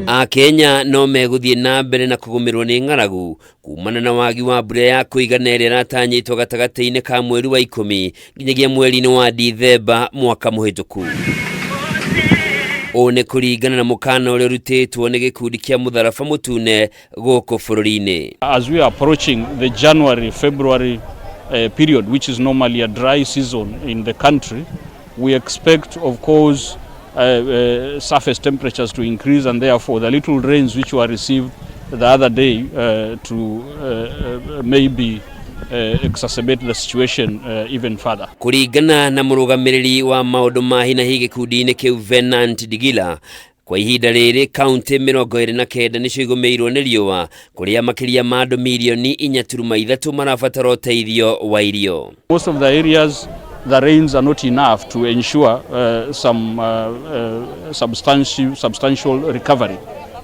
Akenya no megũthiĩ na mbere na kũgũmĩrwo nĩ ng'aragu kumana na wagi wa mbura ya kũigana ĩrĩa ĩratanyĩtwo gatagatĩ-inĩ ka mweri wa 10 nginyagia mweri-inĩ wa Dithemba mwaka mũhĩtũku. Ũũ nĩ kũringana na mũkana ũrĩa ũrutĩtwo nĩ gĩkundi kĩa Mũtharaba Mũtune gũkũ bũrũri-inĩ. As we are approaching the January, February period, which is normally a dry season in the country, we expect, of course, surface temperatures to increase, and therefore the little rains which were received the other day to maybe exacerbate the situation even further. Kũringana na mũrũgamĩrĩri wa maũndũ ma hi na hi gĩkundi-inĩ kĩu Venant Digila, kwa ihinda rĩrĩ kaunti 29 nĩcio igũmĩirwo nĩ riũa, kũrĩa makĩria ma andũ mirioni 4.3 marabatara ũteithio wa irio. Most of the areas, the rains are not enough to ensure some substantial recovery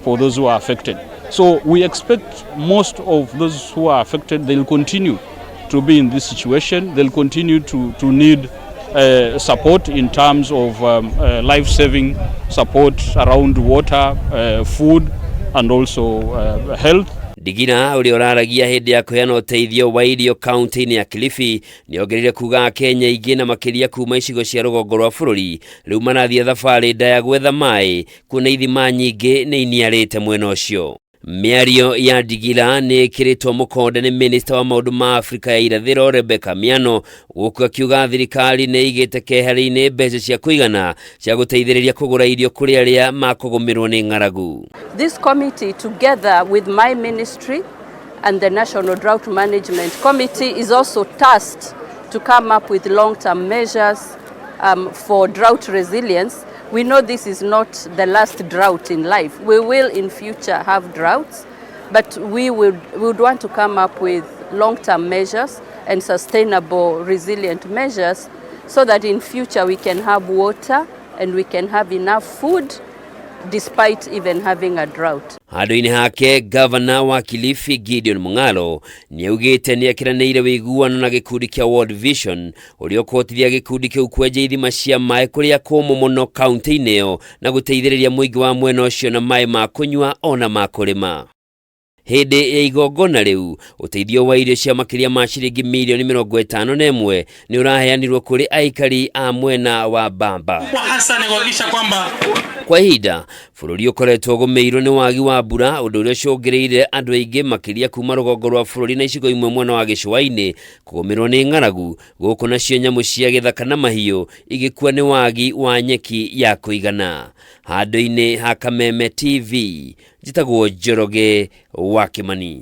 for those who are affected. So we expect most of those who are affected, they'll continue to be in this situation. They'll continue to need support in terms of life-saving support around water, food, and also health. Digira ũrĩa ũraragia hĩndĩ ya kũheana ũteithio wa irio kaunti-inĩ ya Kilifi nĩongereire kuga Akenya aingĩ na makĩria kuma icigo cia rũgongo rwa bũrũri rĩu marathiĩ thabarĩ ndaya gwetha maĩ, kuona ithima nyingĩ nĩ iniarĩte mwena ũcio. Mĩario ya Digila nĩ ĩkĩrĩtwo mũkonde nĩ minista wa maũndũ ma Afrika ya irathĩro Rebecca Miano, gũkũ akiuga thirikari nĩ ĩigĩte keheri-inĩ mbeca cia kũigana cia gũteithĩrĩria kũgũra irio kũrĩ arĩa makũgũmĩrwo nĩ ng'aragu. This committee, together with my ministry and the National Drought Management Committee, is also tasked to come up with long-term measures for drought resilience. We know this is not the last drought in life. We will in future have droughts, but we would want to come up with long-term measures and sustainable, resilient measures so that in future we can have water and we can have enough food despite even having a drought. Handũ-inĩ hake, gavana wa Kilifi Gideon Mung'aro nĩaugĩte nĩekĩranĩire wĩiguano na gĩkundi kĩa World Vision ũrĩa ũkũhotithia gĩkundi kĩu kwenja ithima cia maĩ kũrĩa kũmũ mũno kaunti-inĩ ĩyo na gũteithĩrĩria mũingĩ wa mwena ũcio na maĩ ma kũnyua ona ma kũrĩma. Hĩndĩ ya igongona rĩu, ũteithio wa irio cia makĩria ma ciringi mirioni 51 nĩ ũraheanirwo kũrĩ aikari a mwena wa Bamba. Hasa ni kuhakikisha kwamba Kwa ihinda bũrũri ũkoretwo ũgũmĩirwo nĩ wagi wa mbura, ũndũ ũrĩa ũcũngĩrĩire andũ aingĩ makĩria kuma rũgongo rwa bũrũri na icigo imwe mwena wa gĩcũa-inĩ kũgũmĩrwo nĩ ng'aragu, gũkũ nacio nyamũ cia gĩthaka na mahiũ igĩkua nĩ wagi wa nyeki ya kũigana. Handũ-inĩ ha Kameme TV, njĩtagwo Njoroge wa Kĩmani.